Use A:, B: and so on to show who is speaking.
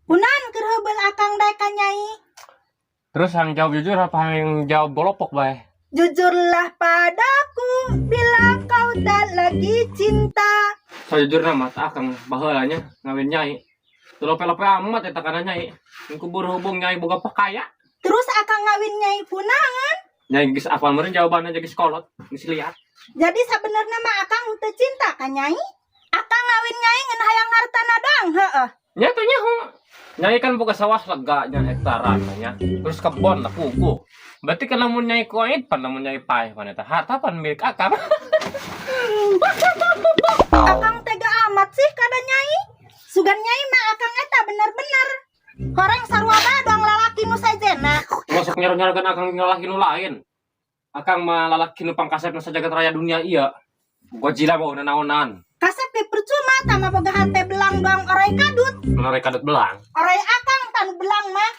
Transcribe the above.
A: Kunaon keur heubeul akang daek ka Nyai?
B: Terus yang jawab jujur apa yang jawab bolopok bae?
A: Jujurlah padaku bila kau tak lagi cinta.
B: Sajujurna mah akang baheula nya ngawin Nyai. Teu lope-lope amat eta kana Nyai. Ku berhubung Nyai boga pakaya.
A: Terus akang ngawin Nyai kunaon?
B: Nyai geus apal meureun jawabanna geus kolot, geus liat.
A: Jadi sabenerna mah akang teu cinta ka Nyai? Akang ngawin Nyai ngan hayang hartana doang, heeh.
B: Nya teh nyaho. Nyai kan boga sawah lega nya hektaran nya. Terus kebon lah puguh. Berarti kan lamun Nyai koit pan lamun Nyai paeh pan eta harta pan milik akang.
A: Akang tega amat sih kada Nyai. Sugan Nyai mah akang eta bener-bener. Horeng sarua bae doang lalaki nu sejena.
B: Masuk nyaru-nyarukeun akang lalaki nu lain. Akang mah lalaki nu pangkasepna sajagat raya dunia ieu. Godzilla mah naonan.
A: Kasep ge percuma tama boga hate belang doang orai kadut.
B: Orai kadut belang.
A: Orai akang tan belang mah.